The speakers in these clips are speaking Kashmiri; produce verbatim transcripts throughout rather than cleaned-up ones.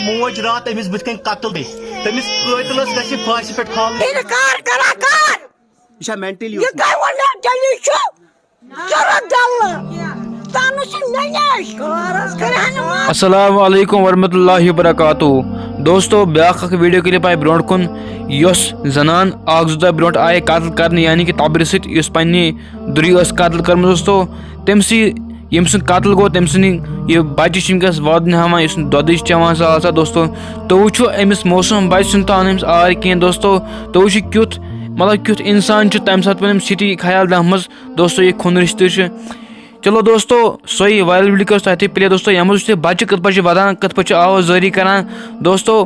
موج راتھ أمِس بٕتھِ کَنۍ قتل گٔے۔ تٔمِس قٲتلَس گژھِ پھاسہِ پٮ۪ٹھ کھالُن۔ اِنکار کران کر؟ یہِ چھا مینٹلی؟ یہِ کَمہِ وَنان تیٚلہِ چھُ؟ ژٕ رَٹھ ڈَلہٕ۔ تَنہٕ چھِ مےٚ نِش۔ کرٛہنہِ منٛز۔ السلام علیکم ورحمۃ اللہ وبرکاتہ۔ دوستو، بیاکھ اکھ ویڈیو کلپ آیہِ برونٛٹھ کُن، یۄس زنان اکھ زٕ دۄہ برونٛٹھ آیہِ قتل کرنہٕ، یعنی کہِ تبرِ سۭتۍ، یۄس پننہِ دُرِ ٲس قتل کٔرمٕژ دوستو، تٔمۍ سٕے، ییٚمۍ سُنٛد قتل گوٚو، تٔمۍ سٕنٛدِ یہِ بچہِ چھِ وٕنکیٚس وادنہِ ہاوان، یُس نہٕ دۄدٕے چھِ چٮ۪وان سہل سہل دوستو۔ تُہۍ وٕچھِو أمِس معصوٗم بچہِ سُنٛد تان أمِس آر کینٛہہ دوستو۔ تُہۍ وٕچھِو کیُتھ، مطلب کیُتھ انسان چھُ تَمہِ ساتہٕ پنٕنۍ سٹی خیال دہمٕژ دوستو، یہِ خوٗن رِشتہٕ چھُ۔ چلو دوستو، سۄے وایرل ویڈیو کٔر تۄہہِ تہِ پلے دوستو، یَتھ منٛز وٕچھِو تُہۍ بچہِ کِتھ پٲٹھۍ چھِ ودان، کِتھ پٲٹھۍ چھِ آواز جٲری کران۔ دوستو،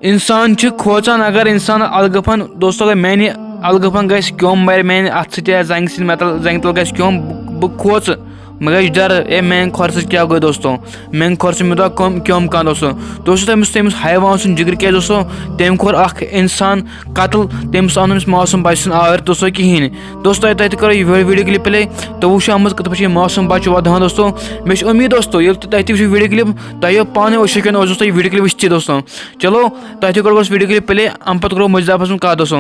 انسان چھِ کھوژان اگر انسان الگٲفن، دوستو، اگر میانہِ الگٲفن گژھِ کیوٚم، مَرِ میانہِ اتھٕ سۭتۍ یا زنگہِ سۭتۍ، مےٚ تل، زنگہِ تل گژھِ کیوٚم، بہٕ، بہٕ کھوژٕ، مےٚ گژھِ ڈر، اے میانہِ کھۄرٕ سۭتۍ کیٛاہ گوٚو دوستو، میانہِ کھۄرٕ سۭتۍ مےٚ دوٚپ کیوٚم، کیوٚم کانٛہہ دوستو۔ دوستو، تٔمِس، تٔمِس حیوان سُنٛد جگر کیٛازِ دوستو، تٔمۍ کوٚر اکھ انسان قتل، تٔمِس آو نہٕ أمِس معصوٗم بچہِ سُنٛد آوارِ دوستو کِہیٖنۍ۔ دوستو، تۄہہِ تہِ کٔرو یہِ ویڈیو کلپ پلے، تہٕ وٕچھو اَتھ منٛز کِتھ پٲٹھۍ چھِ یہِ معصوٗم بچہِ وۄدان دوستو۔ مےٚ چھِ اُمید دوستو، ییٚلہِ تہِ تۄہہِ تہِ وٕچھِو ویڈیو کلپ، تۄہہِ یِیو پانَے أچھو کِنۍ، اوس دوستو یہِ ویڈیو کلپ وٕچھتھٕے دوستو۔ چلو، تۄہہِ تہِ کٔرو گۄڈٕ ویڈیو کلپ پلے، اَمہِ پتہٕ کَرو مٔزیٖد اَتھ منٛز کَتھ دوستو۔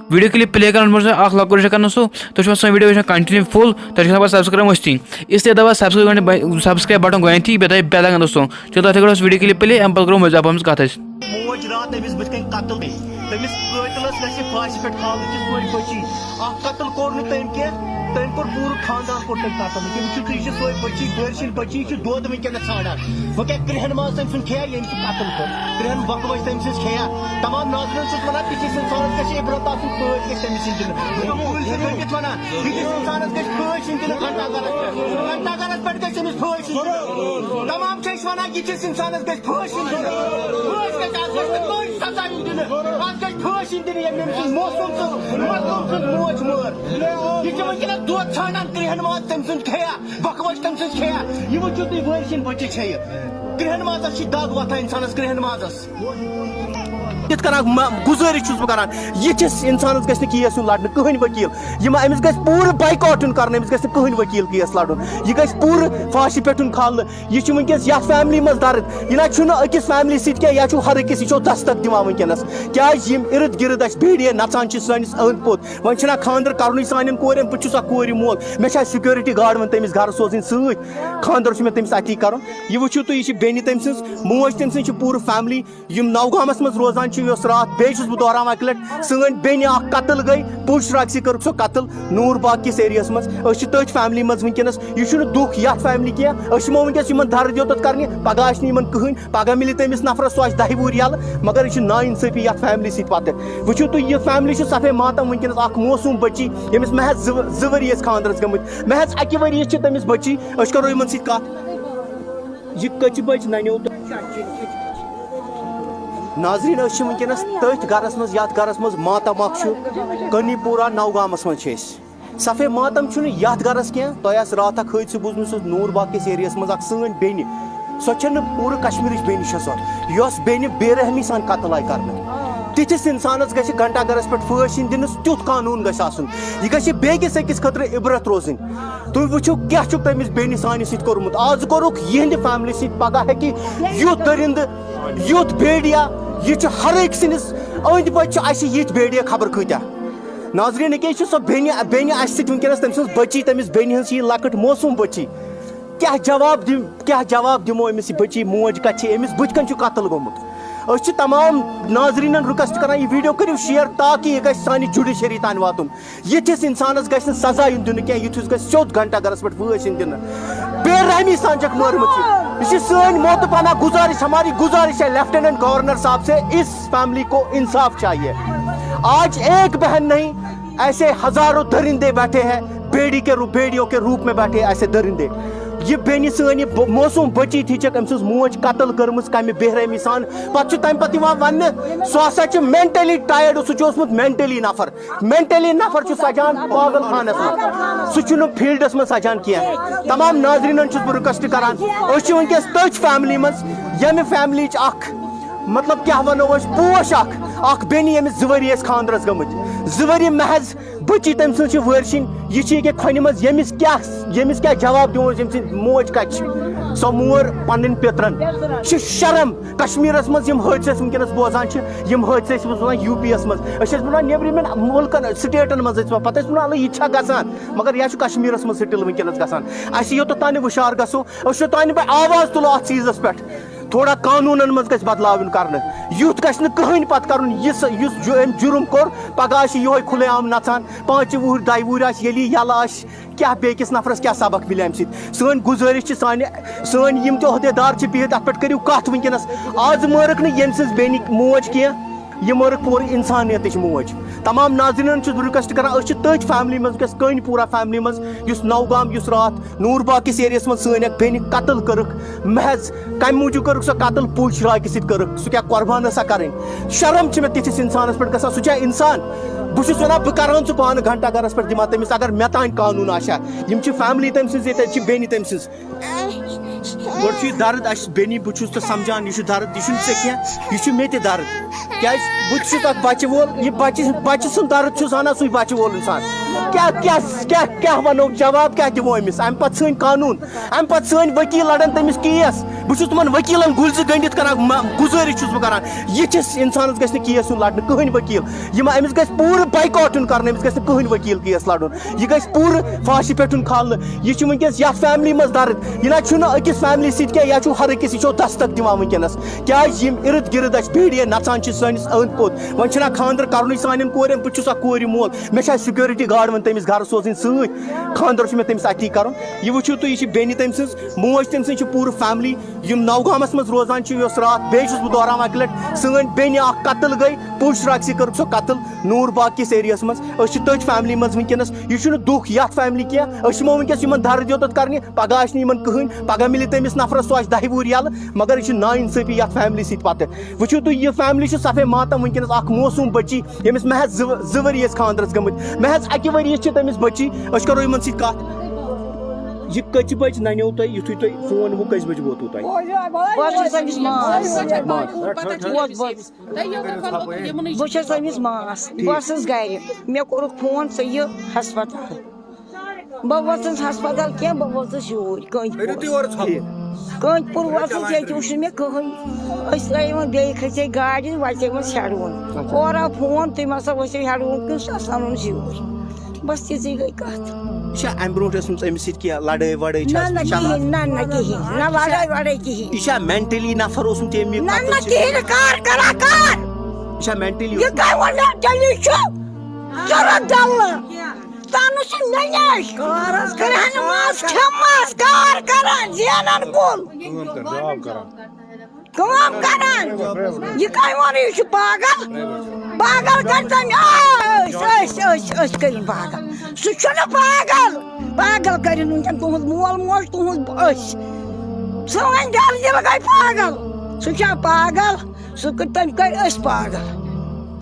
ویڈیو کلپ پلے کرن برونٛہہ چھُ اکھ لۄکُٹ رِکویسٹ کران دوستو، تُہۍ چھِو آسان ویڈیو وٕچھان کنٹِنیو فل، تۄہہِ چھُ آسان پتہٕ سبسکرایب مٔشتٕے، اس لیے دباو سبسکرایب بٹن گۄڈٕنیتھٕے، بیٚیہِ دباو بیل آیکن دوستو۔ چلو، تۄہہِ تہِ کٔرو أسۍ ویڈیو کلپ پلے، اَمہِ پتہٕ کرو مٔزیٖد اَتھ منٛز کتھ أسۍ۔ موج راتھ أمِس بٕتھِ کَنۍ قتل گٔے۔ تٔمِس قٲتلَس گژھِ پھاسہِ پٮ۪ٹھ کھالٕنۍ تہِ سۄے بٔچی۔ اَکھ قتل کوٚر نہٕ تٔمۍ کینٛہہ، تٔمۍ کوٚر پوٗرٕ خاندان کوٚر تٔمۍ قتل۔ تٔمِس چھُ، یہِ چھِ سۄے بٔچی، بٲرشِن بٔچی، یہِ چھُ دۄد وٕنکیٚنَس ژھانڈان۔ وۄنۍ کیٛاہ کرٛہن ماز تٔمۍ سُنٛد کھیٚیا، ییٚمۍ سُہ قتل کوٚر؟ کرٛہن بۄکہٕ وَچہِ تٔمۍ سٕنٛز کھیٚیا؟ تمام ناظریٖنَن چھُس وَنان، تِتھِس اِنسانَس گژھِ عبرت آسُن، پھٲسۍ گژھِ تٔمِس یِنۍ دِنہٕ۔ بہٕ چھُس ژےٚ کٔرِتھ وَنان، یِتھِس اِنسانَس گژھِ پھٲسۍ یِنۍ دِنہٕ گھنٹا گرَس پٮ۪ٹھ۔ گھنٹا گرَس پٮ۪ٹھ گژھِ أمِس پھٲسۍ یِنۍ دِنہٕ۔ تمام چھِ أسۍ وَنان، یِتھِس اِنسانَس گژھِ پھٲسۍ یِنۍ دِنہٕ۔ پھٲسۍ گژھِ، اَتھ گژھِ نہٕ کٲنٛسہِ سزا یُن دِنہٕ۔ اَتھ گژھِ پھٲسۍ یِنۍ دِنہٕ، ییٚمۍ أمۍ سٕنٛز معصوٗم سٕنٛز، مظلوٗم سٕنٛز موج مٲر۔ یہِ چھِ وٕنکیٚنَس دۄد ژھانڈان، کرٛہن ماز تٔمۍ سُنٛد کھیٚیا، بۄکہٕ وَچہِ تٔمۍ سٕنٛز کھیٚیا۔ یہِ وٕچھِو تُہۍ، وٲرۍ سِنۍ بٔچِتھ چھےٚ یہِ۔ کرٛہن مازَس چھِ دگ وۄتھان اِنسانَس، کرٛہن مازَس۔ یِتھ کَنۍ اَکھ مہ-، گُزٲرِش چھُس بہٕ کَران، یِتھِس اِنسانَس گژھِ نہٕ کیس یُن لَڑنہٕ، کٕہٕنۍ ؤکیٖل۔ یِم أمِس گژھِ پوٗرٕ بایکاٹ یُن کَرنہٕ، أمِس گژھِ نہٕ کٕہٕنۍ ؤکیٖل کیس لَڑُن۔ یہِ گژھِ پوٗرٕ پھاسہِ پٮ۪ٹھ یُن کھالنہٕ۔ یہِ چھُ وٕنکیٚس یَتھ فیملی منٛز درد۔ یہِ نہ چھُنہٕ أکِس فیملی سۭتۍ کینٛہہ، یہِ چھُ ہر أکِس، یہِ چھُ دستک دِوان وٕنکیٚنَس۔ کیٛازِ یِم اِرد گِرد اَسہِ بیڈیے نَژان چھِ سٲنِس أنٛدۍ پوٚت۔ وۄنۍ چھِنہ خانٛدر کَرُنٕے سانٮ۪ن کورٮ۪ن، بہٕ چھُسا کورِ مول، مےٚ چھا سیکیورٹی گارڈ وۄنۍ تٔمِس گَرٕ سوزٕنۍ سۭتۍ؟ خانٛدر چھُ مےٚ تٔمِس اَتی کَرُن۔ یہِ وٕچھِو تُہۍ، یہِ چھِ بیٚنہِ تٔمۍ سٕنٛز، موج تٔمۍ سٕنٛز چھِ پوٗرٕ فیملی۔ یِم نوگامَس منٛز روزان چھِ، یۄس راتھ، بیٚیہِ چھُس بہٕ دۄہراوان اَکہِ لَٹہِ، سٲنۍ بیٚنہِ اَکھ قتل گٔے، پُش راکسی کٔرٕکھ سۄ قتل نوٗر باغ کِس ایریاہَس منٛز۔ أسۍ چھِ تٔتھۍ فیملی منٛز وٕنکیٚنَس۔ یہِ چھُنہٕ دُکھ یَتھ فیملی کینٛہہ، أسۍ یِمو وٕنکیٚس یِمَن درد یوتَتھ کَرنہِ، پَگاہ آسہِ نہٕ یِمَن کٕہٕنۍ۔ پگاہ مِلہِ تٔمِس نفرس، سُہ آسہِ دَہہِ وُہُر یَلہٕ، مگر یہِ چھِ نااِنصٲفی یَتھ فیملی سۭتۍ پَتہٕ۔ وٕچھِو تُہۍ، یہِ فیملی چھِ صفے ماتم وٕنکیٚنَس، اَکھ معصوٗم بٔچی، ییٚمِس محض زٕ، زٕ ؤری ٲسۍ خانٛدرَس گٔمٕتۍ، محض اَکہِ ؤری چھِ تٔمِس بٔچی۔ أسۍ کَرو یِمَن سۭتۍ کَتھ۔ یہِ کٔژِ بَجہِ نَنیو تۄہہِ؟ ناظریٖن، أسۍ چھِ وٕنکیٚنَس تٔتھۍ گَرَس منٛز، یَتھ گَرَس منٛز ماتم اَکھ چھُ، کٔنی پوٗرہ نوگامَس منٛز چھِ أسۍ۔ صفے ماتم چھُنہٕ یتھ گرس کینٛہہ۔ تۄہہِ آسہِ راتھ اکھ حٲدثہٕ بوٗزمُت، سُہ اوس نوٗر باغ کِس ایریاہس منٛز اکھ سٲنۍ بیٚنہِ۔ سۄ چھنہٕ پوٗرٕ کشمیرٕچ بیٚنہِ چھےٚ سۄ، یۄس بیٚنہِ بے رحمی سان قتل آیہِ کرنہٕ۔ تِتھِس انسانس گژھِ گھنٹا گرس پٮ۪ٹھ پھٲسۍ یِنۍ دِنہٕ، تیُتھ قانوٗن گژھِ آسُن۔ یہِ گژھِ بیٚیہِ کِس أکِس خٲطرٕ عبرت روزٕنۍ۔ تُہۍ وٕچھِو کیٛاہ چھُکھ تٔمِس بیٚنہِ سانہِ سۭتۍ کوٚرمُت۔ آز کوٚرُکھ یِہنٛدِ فیملی سۭتۍ، پگاہ ہیٚکہِ یُتھ دٔرِندٕ، یُتھ بیڈیا، یہِ چھُ ہر أکۍ سٕنٛدِس أنٛدۍ پٔتۍ چھِ اَسہِ یِتھۍ بیڈیا خبر کۭتیاہ۔ ناظریٖن، ییٚکیٛاہ چھِ سۄ بیٚنہِ، بیٚنہِ اَسہِ سۭتۍ وٕنکیٚنَس، تٔمۍ سٕنٛز بٔچی، تٔمِس بیٚنہِ ہٕنٛز چھِ یہِ لۄکٕٹ معصوٗم بٔچی۔ کیٛاہ جواب دِم-، کیٛاہ جواب دِمو أمِس یہِ بٔچی، موج کَتہِ چھِ؟ أمِس بٕتھِ کَنۍ چھُ قتل گوٚمُت۔ أسۍ چھِ تمام ناظریٖنَن request کران، یہِ video کٔرِو share تاکہِ یہِ گژھِ سانہِ judiciary تام واتُن۔ یِتھِس اِنسانَس گژھِ نہٕ سزا یُن دِنہٕ کینٛہہ، یُتھ یُس گژھِ سیوٚد گھنٹا گرَس پٮ۪ٹھ پھٲسۍ یِن دِنہٕ۔ بے رحمی سان چھکھ مٲرمٕژ یہِ۔ یہِ چھِ سٲنۍ موتہٕ پناہ گزارش، ہماری گزارش ہے لیفٹیننٹ گورنر صاحب سے، اس فیملی کو انصاف چاہیے۔ آج ایک بہن نہیں، ایسے ہزاروں درندے بیٹھے ہیں، بیڑی کے رو-، بیڑیوں کے روپ میں بیٹھے ایسے درندے۔ یہِ بیٚنہِ سٲنۍ، یہِ ب-، معصوٗم بٔچی تھی چھکھ أمۍ سٕنٛز موج قتل کٔرمٕژ کمہِ بے رحمی سان۔ پتہٕ چھُ تمہِ پتہٕ یِوان وننہٕ، سُہ ہسا چھُ mentally tired، سُہ چھُ اوسمُت mentally نفر۔ mentally نفر چھُ سجان پاگل خانس منٛز، سُہ چھُنہٕ فیلڈس منٛز سجان کینٛہہ۔ تمام ناظریٖنن چھُس بہٕ request کران، أسۍ چھِ وٕنکیٚس تٔتھۍ فیملی منٛز، ییٚمہِ فیملیچ اکھ، مطلب، کیٛاہ ونو أسۍ، پوش اکھ، اکھ بیٚنہِ، ییٚمِس زٕ ؤری ٲسۍ خانٛدرس گٔمٕتۍ، زٕ ؤری محض بٔچی تٔمۍ سٕنٛز چھِ وٲرشِنۍ۔ یہِ چھِ ییٚکیٛاہ کھۄنہِ منٛز، ییٚمِس کیٛاہ، ییٚمِس کیٛاہ جواب دِمو أسۍ؟ ییٚمہِ سٕنٛز موج کَتہِ چھِ؟ سۄ مور پنٕنٮ۪ن پیٚترَن۔ چھِ شرم۔ کشمیٖرَس منٛز یِم حٲدثہٕ أسۍ وٕنکیٚنَس بوزان چھِ، یِم حٲدثہٕ ٲسۍ أسۍ بوزان یوٗ پی یَس منٛز، أسۍ ٲسۍ وَنان نیٚبرِمٮ۪ن مُلکَن، سٹیٹَن منٛز ٲسۍ وَنان، پَتہٕ ٲسۍ وَنان، "اَلہٕ، یہِ تہِ چھا گژھان؟" مگر یہِ چھُ کشمیٖرَس منٛز سٹِل وٕنکیٚنَس گژھان۔ اَسہِ یوٚتَتھ تانۍ ہُشار گژھو، أسۍ چھِ توتہِ آواز تُلو اَتھ چیٖزَس پٮ۪ٹھ۔ تھوڑا قانوٗنَن منٛز گژھِ بدلاو یُن کرنہٕ۔ یُتھ گژھِ نہٕ کٕہٕنۍ پَتہٕ کَرُن، یُس، یُس جُ-، أمۍ جُرُم کوٚر، پَگاہ آسہِ یِہوٚے کھُلے عام نَژان، پانٛژِ وُہٕرۍ، دَہہِ وُہٕرۍ آسہِ، ییٚلہِ یہِ یَلہٕ آسہِ، کیٛاہ بیٚکِس نفرَس کیٛاہ سبق مِلہِ اَمہِ سۭتۍ؟ سٲنۍ گُزٲرِش چھِ، سانہِ، سٲنۍ یِم تہِ عہدیدار چھِ بِہِتھ، اَتھ پٮ۪ٹھ کٔرِو کَتھ وٕنکیٚنَس۔ آز مٲرٕکھ نہٕ ییٚمہِ سٕنٛز بیٚنہِ موج کینٛہہ، یہِ مٲرٕکھ پوٗرٕ اِنسانیتٕچ موج۔ تمام ناظریٖنَن چھُس بہٕ request کران، أسۍ چھِ تٔتھۍ family منٛز وٕنکیٚس، کٔنۍ پوٗرا family منٛز، یُس نوگام، یُس راتھ نوٗر باغ کِس ایریاہَس منٛز سٲنۍ اَکھ بیٚنہِ قتل کٔرٕکھ، محض کَمہِ موٗجوٗب کٔرٕکھ سۄ قتل؟ پُج شراکہِ سۭتۍ کٔرٕکھ۔ سُہ کیٛاہ قۄربان ٲسا کَرٕنۍ؟ شرم چھِ مےٚ تِتھِس اِنسانَس پٮ۪ٹھ گژھان۔ سُہ چھا اِنسان؟ بہٕ چھُس وَنان، بہٕ کَرٕہَن سُہ پانہٕ گھنٹہ گَرَس پٮ۪ٹھ دِمہٕ ہا تٔمِس، اگر مےٚ تام قانوٗن آسہِ ہا۔ یِم چھِ family تٔمۍ سٕنٛز، ییٚتہِ چھِ بیٚنہِ تٔمۍ سٕنٛز۔ گۄڈٕ چھُ یہِ درد اَسہِ بیٚنہِ، بہٕ چھُس تہٕ سَمجھان، یہِ چھُ درد، یہِ چھُنہٕ ژےٚ کینٛہہ، یہِ چھُ مےٚ تہِ درد۔ کیٛازِ بہٕ تہِ چھُس اَکھ بَچہٕ وول، یہِ بَچہٕ، بَچہٕ سُنٛد درد چھُ زانان سُے بَچہٕ وول اِنسان۔ کیٛاہ، کیٛاہ، کیٛاہ، کیٛاہ وَنو، جواب کیٛاہ دِمو أمِس؟ اَمہِ پَتہٕ سٲنۍ قانوٗن، اَمہِ پَتہٕ سٲنۍ ؤکیٖل لَڑَن تٔمِس case۔ بہٕ چھُس تِمَن ؤکیٖلَن گُلۍ زٕ گٔنٛڈِتھ کَران، مہ-، گُزٲرِش چھُس بہٕ کَران، یِتھِس اِنسانَس گژھِ نہٕ case یُن لَڑنہٕ، کٕہٕنۍ ؤکیٖل۔ یِم، أمِس گژھِ پوٗرٕ boycott یُن کَرنہٕ، أمِس گژھِ نہٕ کٕہٕنۍ ؤکیٖل case لَڑُن۔ یہِ گژھِ پوٗرٕ پھاسہِ پٮ۪ٹھ یُن کھالنہٕ۔ یہِ چھُ وٕنکیٚس یَتھ family منٛز درد۔ یہِ نہ چھُنہٕ أکِس family سۭتۍ کینٛہہ، یہِ چھُ ہر أکِس، یہِ چھُ دستک دِوان وٕنکیٚنَس۔ کیٛازِ یِم اِرد گِرد اَسہِ بیڈیے نَژان چھِ سٲنِس أنٛدۍ پوٚت۔ وۄنۍ چھِنہ خانٛدر کَرُنٕے سانٮ۪ن کورٮ۪ن، بہٕ تہِ چھُس اَکھ کورِ مول، مےٚ چھا security guard وۄنۍ تٔمِس گَرٕ سوزٕنۍ سۭتۍ؟ خانٛدر چھُ مےٚ تٔمِس اَتی کَرُن۔ یہِ وٕچھِو تُہۍ، یہِ چھِ بیٚنہِ تٔمۍ سٕنٛز، موج تٔمۍ سٕنٛز چھِ پوٗرٕ family۔ یِم نوگامَس منٛز روزان چھِ، یۄس راتھ، بیٚیہِ چھُس بہٕ دۄہراوان اَکہِ لَٹہِ، سٲنۍ بیٚنہِ اَکھ قتل گٔے، پُج شراکہِ سۭتۍ کٔرٕکھ سۄ قتل۔ نوٗر باغ کِس ایریاہَس منٛز۔ أسۍ چھِ تٔتھۍ family منٛز وٕنکیٚنَس۔ یہِ چھُنہٕ دُکھ یَتھ family کینٛہہ۔ أسۍ یِمو وٕنکیٚس یِمَن درد یوتَتھ کَرنہِ، پَگاہ آسہِ نہٕ یِمَن کٕہٕنۍ، پَگاہ مِلہِ تٔمِس نفرَس، سُہ آسہِ دَہہِ وُہٕرۍ یَلہٕ، مگر یہِ چھِ نااِنصٲفی یَتھ family سۭتۍ پَتہٕ۔ وٕچھِو تُہۍ، یہِ family چھِ صفے ماتم وٕنکیٚنَس، اَکھ معصوٗم بٔچی، ییٚمِس محض زٕ، زٕ ؤری ٲسۍ خانٛدرَس گٔمٕتۍ، محض اَکہِ ؤریِچ چھِ تٔمِس بٔچی۔ أسۍ کَرو یِمَن سۭتۍ کَتھ۔ یہِ کٔژِ بَجہِ نَنیو تۄہہِ، یُتھُے تۄہہِ phone ووٚن، کٔژِ بَجہِ ووتوٕ تۄہہِ؟ بہٕ حظ چھَس أمِس ماس۔ ماس۔ بہٕ چھَس أمِس ماس۔ بہٕ ٲسٕس گرِ۔ مےٚ کوٚرُکھ phone، ژٕ یہِ ہسپتال۔ بہٕ وٲژٕس ہسپتال کینٛہہ، بہٕ وٲژٕس یوٗرۍ، کٔنٛدۍ پوٗر۔ کٔنٛدۍ پوٗر وٲژٕس، ییٚتہِ وٕچھ نہٕ مےٚ کٕہٕنۍ۔ أسۍ ترٛٲے یِمن بیٚیہِ، کھٔژے گاڑِ، وَتے یِمن ہٮ۪ڈوُن۔ اورٕ آو phone، تُہۍ ما سا ؤسِو ہٮ۪ڈوُن کِنہٕ سُہ آسان اوٚن یوٗرۍ؟ بس تِژٕے گٔے کَتھ۔ یہِ چھا اَمہِ برونٛٹھ ٲسمٕژ أمِس سۭتۍ کینٛہہ لڑٲے وڑٲے چھا نہ، نہ، ٲسمٕژ چلان؟ کِہیٖنۍ، نہ، نہ، کِہیٖنۍ۔ نہ لڑٲے وڑٲے کِہیٖنۍ۔ یہِ چھا mentally نفر اوسمُت ییٚمہِ نہ، قتل نہ، چھِ کِہیٖنۍ نہٕ۔ کار کران، کار۔ یہِ چھا mentally یہِ اوسمُت؟ کَمہِ وَنہِ mentally چھُ؟ ضروٗرت ڈَلنہٕ۔ تَنہٕ چھُ مےٚ نِش۔ کار حظ کران، کرٛہنہِ ماز کھٮ۪مہٕ ماز، کار کران، زینان کُل۔ کٲم کران، job کران۔ کٲم کران۔ یہِ کَمہِ وَنہٕ، یہِ چھُ پاگل۔ پاگل کٔرۍ تٔمۍ أسۍ، أسۍ، أسۍ، أسۍ کٔرِن پاگل۔ سُہ چھُنہٕ پاگل۔ پاگل کٔرِن وٕنکیٚن تُہُنٛد مول موج، تُہُنٛد أسۍ۔ سٲنۍ گرٕ دِل گٔے پاگل۔ سُہ چھا پاگل؟ سُہ کٔرۍ، تٔمۍ کٔرۍ أسۍ پاگل۔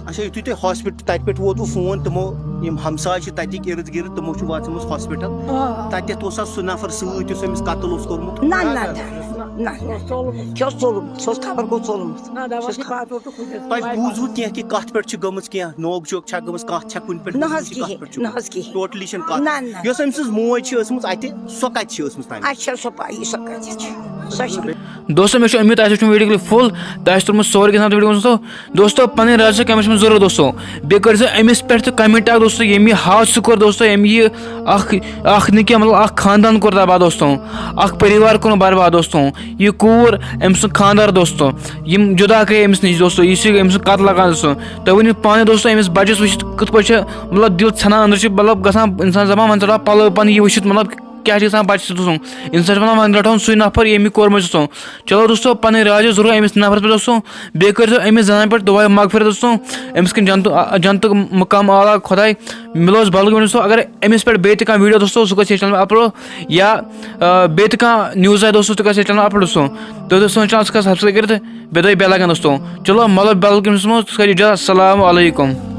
اچھا، یُتھُے تۄہہِ hospital، تَتہِ پٮ۪ٹھ ووتوٕ phone، تِمو، یِم ہمساے چھِ تَتِکۍ اِرد گِرد، تِمو چھُ واژمٕژ hospital۔ آ۔ تَتٮ۪تھ اوسا سُہ نفر سۭتۍ، یُس أمِس قتل اوس کوٚرمُت؟ نہ، نہ، نہ، نہ۔ سُہ اوس ژوٚلمُت۔ سُہ اوس خبر کوٚت ژوٚلمُت۔ نہ، دَپان چھِ پَتہٕ اوس سُہ کھُجَس تۄہہِ پَتہٕ۔ بوٗزوٕ کینٛہہ کہِ کَتھ پٮ۪ٹھ چھِ گٔمٕژ، کینٛہہ نوک جوک چھا گٔمٕژ، کانٛہہ چھا کُنہِ پٮ۪ٹھ نہ حظ گٔمٕژ، یہِ کَتھ کِہیٖنۍ، پٮ۪ٹھ چھُ نہ گوٚمُت؟ حظ کِہیٖنۍ۔ Totally چھَنہٕ کَتھ۔ نہ، نہ۔ یۄس أمۍ سٕنٛز موج چھِ ٲسمٕژ اَتہِ، سۄ کَتہِ چھِ ٲسمٕژ تَمہِ؟ اَسہِ چھَنہٕ سۄ پَیی، سۄ کَتہِ چھِ۔ سۄ چھَنہٕ۔ دوستو، مےٚ چھُ اُمید تۄہہِ آسیو وٕچھمُت video clip full، تۄہہِ آسہِ توٚرمُت سورُے کینٛہہ سَمجھ video منٛز۔ دوستو، پَنٕنۍ راے چھِ comment منٛز ضروٗر دوستو۔ بیٚیہِ کٔرۍزیو أمِس پٮ۪ٹھ تہِ comment اَکھ دوستو، ییٚمۍ یہِ حادثہٕ کوٚر دوستو، ییٚمۍ یہِ اَکھ، اَکھ نہٕ کینٛہہ، مطلب، اَکھ خاندان کوٚر تباہ دوستو، اَکھ پٔریوار کوٚرُن برباد دوستو۔ یہِ کوٗر، أمۍ سُنٛد خاندار دوستو، یِم جُدا گٔے أمِس نِش دوستو، یہِ چھِ أمۍ سُنٛد قتل لگان دوستو۔ تُہۍ ؤنِو پانَے دوستو، أمِس بَچَس وٕچھِتھ کِتھ پٲٹھۍ چھِ، مطلب، دِل ژھٮ۪نان أنٛدرٕ چھِ، مطلب، گژھان اِنسان دَپان، وۄنۍ ژَٹہٕ ہا پَلو پَنٕنۍ یہِ وٕچھِتھ، مطلب، کیٛاہ چھِ گژھان بَچَس سۭتۍ دوستو؟ اِنسان چھِ وَنان، وۄنۍ رَٹہون سُے نفر، ییٚمۍ یہِ کوٚرمُت چھُ دوستو۔ چلو دوستو، پَنٕنۍ راے چھِ ضروٗر أمِس نفرَس پٮ۪ٹھ دوستو۔ بیٚیہِ کٔرۍزیو أمِس زَنانہِ پٮ۪ٹھ دُعاے مغفرت دوستو۔ أمِس کٔرِن جنتُک، جنتُک مقام اعلیٰ خۄداے۔ مِلو أسۍ بدل کُنہِ دوستو۔ اگر أمِس پٮ۪ٹھ بیٚیہِ تہِ کانٛہہ video دوستو، سُہ گژھِ یَتھ channel upload، یا، آ، بیٚیہِ تہِ کانٛہہ news آسہِ دوستو، سُہ گژھِ یَتھ channel upload دوستو۔ تُہۍ دوستو، channel subscribe کٔرِتھ، بیٚیہِ دَبٲیِو bell icon دوستو۔ چلو، مِلو بدل کُنہِ دوستو، سُہ کَرِ اِجازت۔ السلام علیکم۔